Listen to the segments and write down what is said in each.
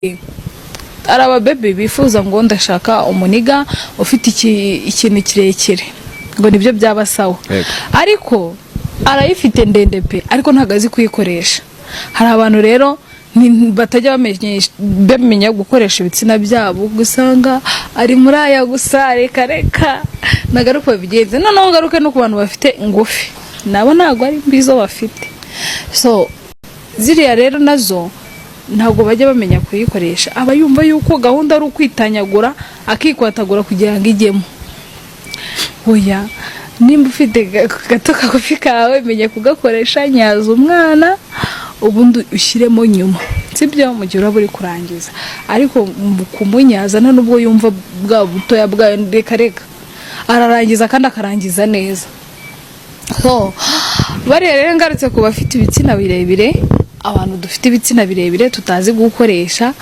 Hari ababebi bifuza ngo ndashaka umunigga ufite ikintu kirekire, ngo nibyo byaba sawa. Ariko arayifite ndende pe, ariko ntabwo azi kuyikoresha. Hari abantu rero batajya bamenya gukoresha ibitsina byabo, usanga ari muri aya gusa. Reka reka, ntabwo ari uko babigenza. Noneho ngaruke no ku bantu bafite ngufi, nabo ntabwo ari mbi zo bafite. So ziriya rero nazo ntabwo bajya bamenya kuyikoresha. Aba yumva yuko gahunda ari ukwitanyagura, akikwatagura kugira ngo ijyemo. Oya, nimba ufite gato kagufi kawe, menya kugakoresha, nyaza umwana, ubundi ushyiremo nyuma, sibyo? Mu gihe uraba uri kurangiza. Ariko mu kumunyaza, nta nubwo yumva bwa butoya bwayo. Reka reka, ararangiza kandi akarangiza neza. So bariya rero, ngarutse ku bafite ibitsina birebire, abantu dufite ibitsina birebire tutazi gukoresha,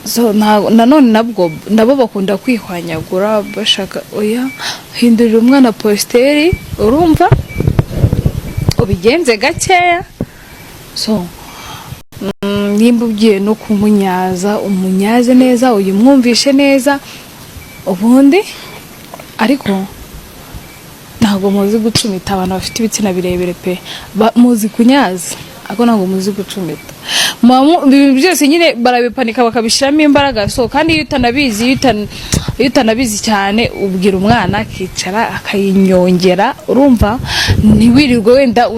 so nanone nabwo nabo bakunda kwihwanyagura bashaka. Oya, hindurira umwana posture, urumva, ubigenze gakeya. So nimba ugiye no kumunyaza, umunyaze neza, uyimwumvishe neza ubundi. Ariko ntabwo muzi gucumita, abantu bafite ibitsina birebire pe. Muzi kunyaza ariko ntabwo muzi gucumita. Ibintu byose nyine barabipanika, bakabishyiramo imbaraga. So kandi iyo utanabizi cyane, ubwira umwana akicara akayinyongera, urumva, ntiwirirwe wenda.